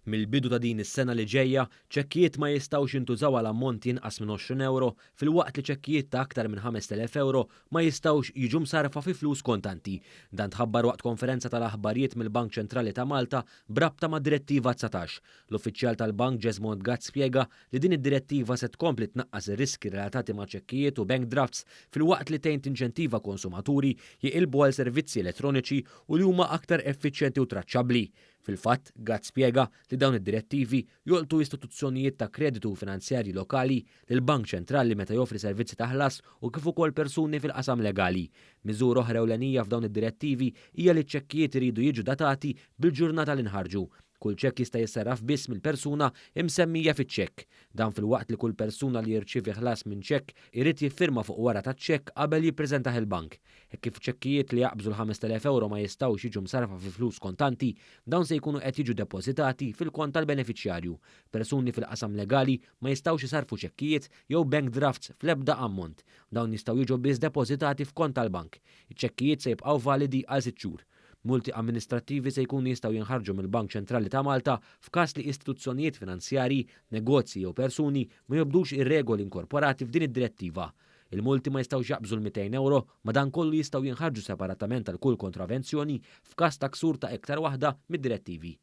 Mill-bidu ta' din is-sena li ġejja, ċekkijiet ma jistgħux jintużaw għal ammonti inqas minn 20 ewro filwaqt li ċekkijiet ta' aktar minn 5,000 ewro ma jistgħux jiġu msarrfa fi flus kontanti. Dan tħabbar waqt konferenza tal-aħbarijiet mill-Bank Ċentrali ta' Malta b'rabta mad-Direttiva 19. L-uffiċjal tal-bank Jesmond Gatt spjega li din id-direttiva se tkompli tnaqqas ir-riskji relatati ma' ċekkijiet u bank drafts filwaqt li tgħin tinċentiva konsumaturi jiqilbu għal servizzi elettroniċi u li huma aktar effiċjenti u traċċabbli. Fil-fatt, Gatt spjega li dawn id-direttivi jolqtu istituzzjonijiet ta' kreditu u finanzjarji lokali, lill-Bank Ċentrali meta joffri servizzi ta' ħlas u kif ukoll persuni fil-qasam legali. Miżura oħra ewlenija f'dawn id-direttivi hija li ċ-ċekkijiet iridu jiġu datati bil-ġurnata li nħarġu. Kull ċekk jista' jissarraf biss mill-persuna imsemmija fiċ-ċekk. Dan filwaqt li kull persuna li jirċievi ħlas minn ċekk irid jiffirma fuq wara taċ-ċekk qabel jippreżentah il-bank. Hekk kif ċekkijiet li jaqbżu l-5,000 ewro ma jistgħux jiġu msarrfa fi flus kontanti, dawn se jkunu qed jiġu depożitati fil-kont tal-benefiċjarju. Persuni fil-qasam legali ma jistgħux isarrfu ċekkijiet jew bank drafts fl-ebda ammont. Dawn jistgħu jiġu biss depożitati f'kont tal-bank. Iċ-ċekkijiet se jibqgħu validi għal 6 xhur. Multi amministrattivi se jkunu jistgħu jinħarġu mill-Bank Ċentrali ta' Malta f'każ li istituzzjonijiet finanzjarji, negozji jew persuni ma jobdux ir-regoli inkorporati f'din id-direttiva. Il-multi ma jistgħux jaqbżu l-200 ewro, madankollu jistgħu jinħarġu separatament għal kull kontravenzjoni f'każ ta' ksur ta' iktar waħda mid-direttivi.